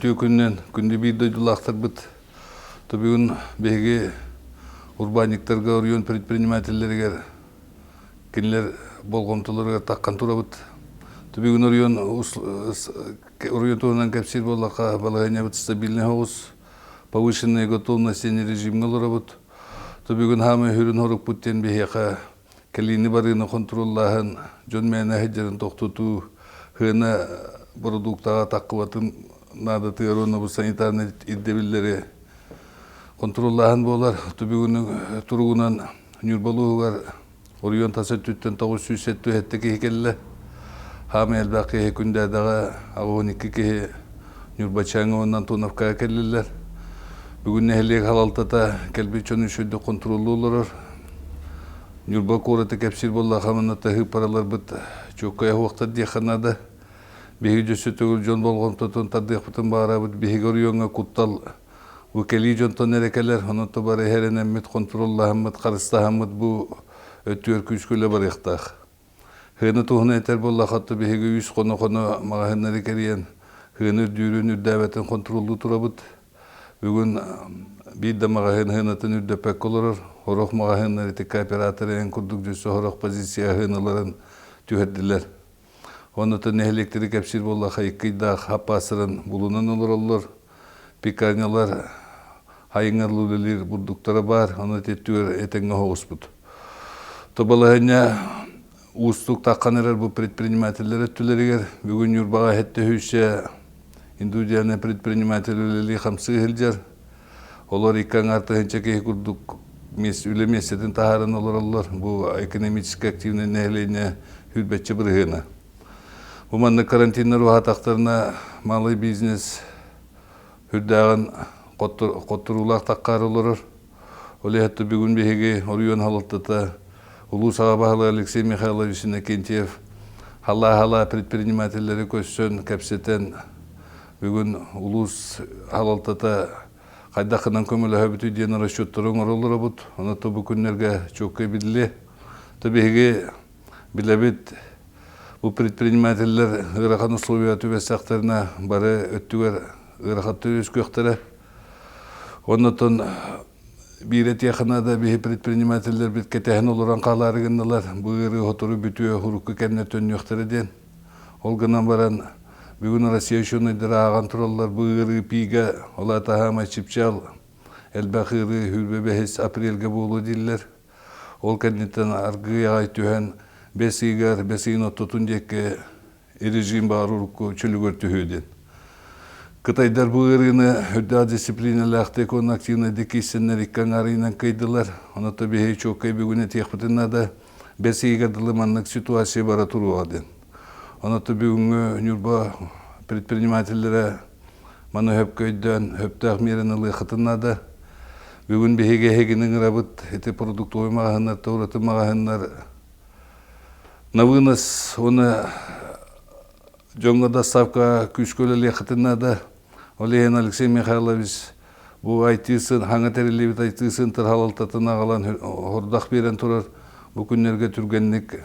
Үтүө күнүнэн күндү биир дойдулаахтарбыт бүгүн биһиги урбаанньыктарга, оройуон предпринимателлэригэр кинилэр болҕомтолоругар таххан турабыт. Бүгүн оройуон оройуон туһунан кэпсиир буоллахха, балаһыанньабыт стабильнай соҕус, повышенная готовность диэн режимҥэ олоробут. Бүгүн хаамай сүрүн сорукпут диэн биһиэхэ кэлиини барыыны хонтуруоллааһын, дьон мээнэ сылдьарын тохтотуу, сыана бородууктаҕа таххыбатын наадатыгар уонна бу санитарнай ирдэбиллэри хонтуруоллааһын буолар. Бүгүн туругунан Ньурба улууһугар оройуон тас өттүттэн 977 киһи кэллэ. Хаамай элбэх киһи Күндээдэҕэ 82 киһи Ньурбачааҥҥа уонна Антоновкаҕа кэллилэр. Бүгүн нэһилиэк салалтата кэлбит дьону үчүгэйдик хонтуруоллуу олорор. Ньурба куораты кэпсиир буоллахха, манна таһыы-параларбыт чуоккай оһуохтар диэххэ наада. Биһиги дьөссө төгүл дьон болҕомтотун тардыахпытын баҕарабыт. Биһиги оройуоҥҥа куттал бу кэлии дьонтон эрэ кэлэр, онон то бары эрэнэммит, хонтуруоллаһаммыт, харыстаһаммыт бу өттүгэр күүскэ үлэ барыахтаах. Сыана туһунан этэр буоллахха, биһиги үс хоно-хоно маҕаһыыннары кэрийэн сыана үрдүүрүн, үрдээбэтин хонтуруоллуу турабыт. Бүгүн биир да маҕаһыын сыанатын үрдэппэккэ олорор. Сорох маҕаһыыннар ити кооператор эҥин курдук дьөссө сорох позиция сыаналарын түһэрдилэр. Оннуттан нэһилиэктэри кэпсиир буоллахха, икки ыйдаах хаппаастарын булунан олороллор. Пекарнялар хайыҥар үлэлиир бурдуктара баар, ону өттүгэр этэҥҥэ оһоҕуспут. То балаһыанньа уустук таххан эрэр бу предпринимателлэр өттүлэригэр бүгүн Ньурбаҕа сэттэ индустриальный предприниматель үлэлии хамсыы сылдьар. Олор икки аҥаар тыһыынча киһи курдук үлэ миэстэтин таһааран олороллор. Бу экономически активнай нэһилиэнньэ сүүрбэччэ бырыһыана. Бу маннык карантиннар уһаатахтарына малый бизнес үрдээҕин хотторуулаах таххаары олорор. Ол иһин бүгүн биһиги оройуон салалтата улуус аҕа баһылыга Алексей Михайлович Иннокентьев халаа-халаа предпринимателлэри көрсөн, кэпсэтэн, бүгүн улуус салалтата хайдах гынан көмөлөһөбүтүй диэн расчеттары оҥороллоробут. Ону бу күннэргэ чуоккай биллиэ. То биһиги билэбит, бу предпринимателлэр ыарахан условия түбэстэхтэринэ бары өттүгэр ыарахаттар үөскүөхтэрэ. Оннотон биир этиэххэ наада, биһи предпринимателлэрбит кэтэһэн олорон хаалаары гыннылар, бу ыарыы сотору бүтүө, урукку кэмнэр төннүөхтэрэ диэн. Ол гынан баран, бүгүн Россия учуонайдара ааҕан тураллар, бу ыарыы пига, ол аата саамай чыпчаал, элбэх ыарыы сүүрбэ бэһис апрельга буолуо дииллэр. Ол кэнниттэн аргыый аҕай түһэн, бэс ыйыгар, бэс ыйын ортотун диэки режим баар урукку чөлүгэр түһүө диэн. Кытайдар бу ыарыыны үрдээх дисциплиналаахтык уонна активнайдык киирсэннэр икки аҥаар ыйынан кыайдылар. Онон биһиги чуоккай бүгүн этиэхпитин наада, бэс ыйыгар дылы маннык ситуация бара туруоҕа диэн. Онон бүгүҥҥү Ньурба предпринимателлэрэ маны сөпкө өйдөөн, сөптөөх миэрэни ылыаххытын наада. Бүгүн биһиги эһигини ыҥырабыт, ити продуктовай маҕаһыыннар, ураты маҕаһыыннар на вынос уонна дьоҥҥо доставка күүскэ үлэлиэххитин наада. Ол иһин Алексей Михайлович бу IT-сын, хаҥа тэриллибит IT-центр салалтатын аҕалан хордах биэрэн турар. Бу күннэргэ түргэнник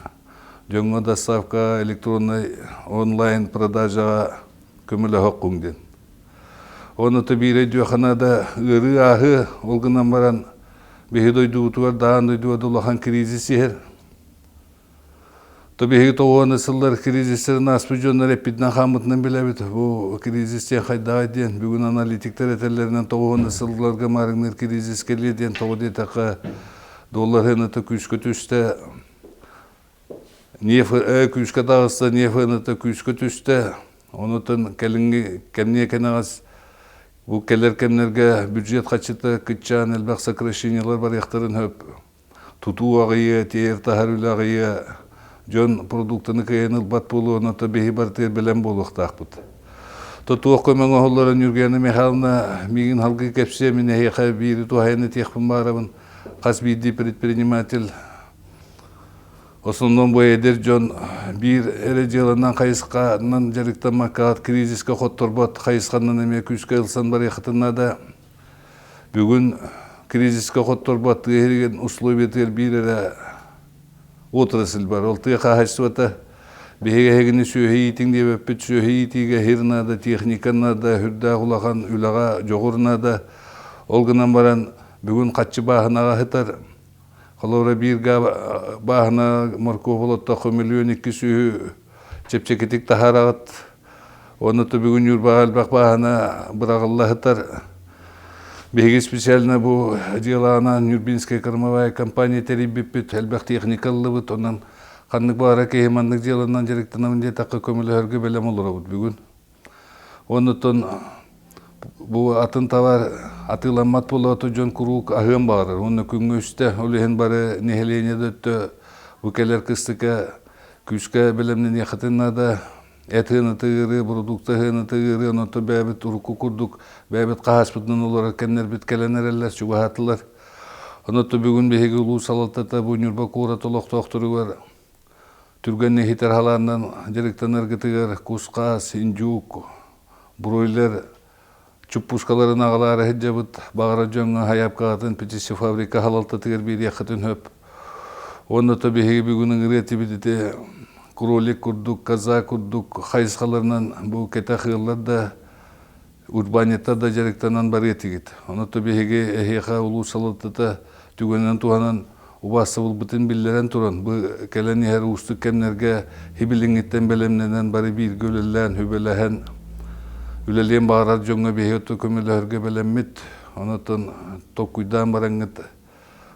дьоҥҥо доставка электроннай онлайн продажаҕа көмөлөһөххүҥ диэн. Онно биир өйдүөххэ наада ыарыы ааһыы, ол гынан баран биһи дойдубутугар даан дойдуга да улахан кризис иһэр. То биһиги тоҕуона сыллар кризистэрин ааспыт дьоннор эппитинэн хааммытынан билэбит. Бу кризис диэн хайдаҕай диэн бүгүн аналитиктэр этэллэринэн тоҕуона сылларга маарыҥныыр кризис кэлиэ диэн тоҕо диэтэххэ доллар сыаната күүскэ түстэ. Неф күүскэ таҕыста, неф сыаната күүскэ түстэ. Онутун кэлиҥҥи кэмниэ кэнэҕэс бу кэлэр кэмнэргэ бюджет хаччыта кыччаан элбэх сокращениелар барыахтарын сөп. Тутуу аҕыйыа, тиэйэр-таһар үлэ аҕыйыа, дьон продуктаны кыайан ылбат буолуо, онон биһи барытыгар бэлэм буолуохтаахпыт. То туох көмө оҥоһулларын Ньургуяна Михайловна миигин халгыы кэпсиэ, мин эһиэхэ биири туһайан этиэхпин баарабын. Хас биирдии предприниматель Основном бу эдэр дьон биир эрэ дьыаланан хайысханан дьарыктаммакка кризискэ хотторбот хайысханан эмиэ күүскэ ылсан барыаххытын наада. Бүгүн кризискэ хотторбот тыа иһигин условиятыгар биир эрэ отрасль бар. Ол тыа хаһаайыстыбата. Биһиги эһигини сүөһү иитиҥ диэбэппит, сүөһү иитиигэ сир наада, техника наада, сүрдээх улахан үлэҕэ дьоҕур наада. Ол гынан баран бүгүн хаччы бааһынаҕа сытар. Холобура биир бааһына моркуоп олоттоххо миллион икки сүүһү чэпчэкитик таһаараҕыт. Уонна то бүгүн Ньурбаҕа элбэх бааһына быраҕылла сытар. Биһиги специально бу дьыалаҕынан Нюрбинская кормовая компания тэрийбиппит, элбэх техника ыллыбыт, онон ханнык баҕара киһи маннык дьыаланан дьарыктанабын диэтэххэ көмөлөһөргө бэлэм олоробут бүгүн. Оннуттан бу атын товар атыыламмат буолуоту дьон куруук аһыан баҕарар. Уонна күҥҥэ үстэ, ол иһин бары нэһилиэнньэ да өттө бу кэлэр кыстыкка күүскэ бэлэмнэниэххитин наада. Эт ыаната ыарыы, продукта ыаната ыарыы, онон бэйэбит урукку курдук бэйэбит хаһааспытынан олорор кэмнэрбит кэлэн эрэллэр, чугаһаатылар. Онон бүгүн биһиги улуус салалтата бу Ньурба куорат олохтоохторугар түргэнник иһитэр халаанынан дьарыктанаргытыгар кус-хаас, индюк, бройлер чуппускаларын аҕалаары сылдьабыт. Баҕарар дьоҥҥо хайаапкаҕытын птица фабрика салалтатыгар биэриэххитин сөп. Уонна то биһиги бүгүн ыҥырыа этибит ити кролик курдук, коза курдук хайысхаларынан бу кэтэх ыаллар да урбаанньыттар да дьарыктанан барыа этигит. Ону то биһиги эһиэхэ улуус салалтата түгэнинэн туһанан убаастабылбытын биллэрэн туран, бу кэлэн иһэр уустук кэмнэргэ хибилиҥҥиттэн бэлэмнэнэн бары бииргэ үлэлээн, сүбэлэһэн үлэлиэн баҕарар дьоҥҥо биһиги көмөлөһөргө бэлэммит. Онон толкуйдаан бараҥҥыт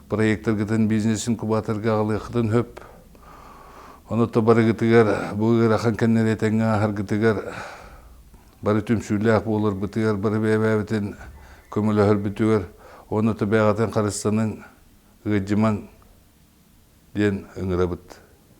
проектаргытын бизнес-инкубаторга аҕалыаххытын сөп. Ону барыгытыгар бу ыарахан кэмнэри этэҥҥэ ааһаргытыгар бары түмсүүлээх буоларбытыгар, бары бэйэ-бэйэбитин көмөлөһөрбүтүгэр уонна бэйэҕитин харыстаныҥ, ыалдьымаҥ диэн ыҥырабыт.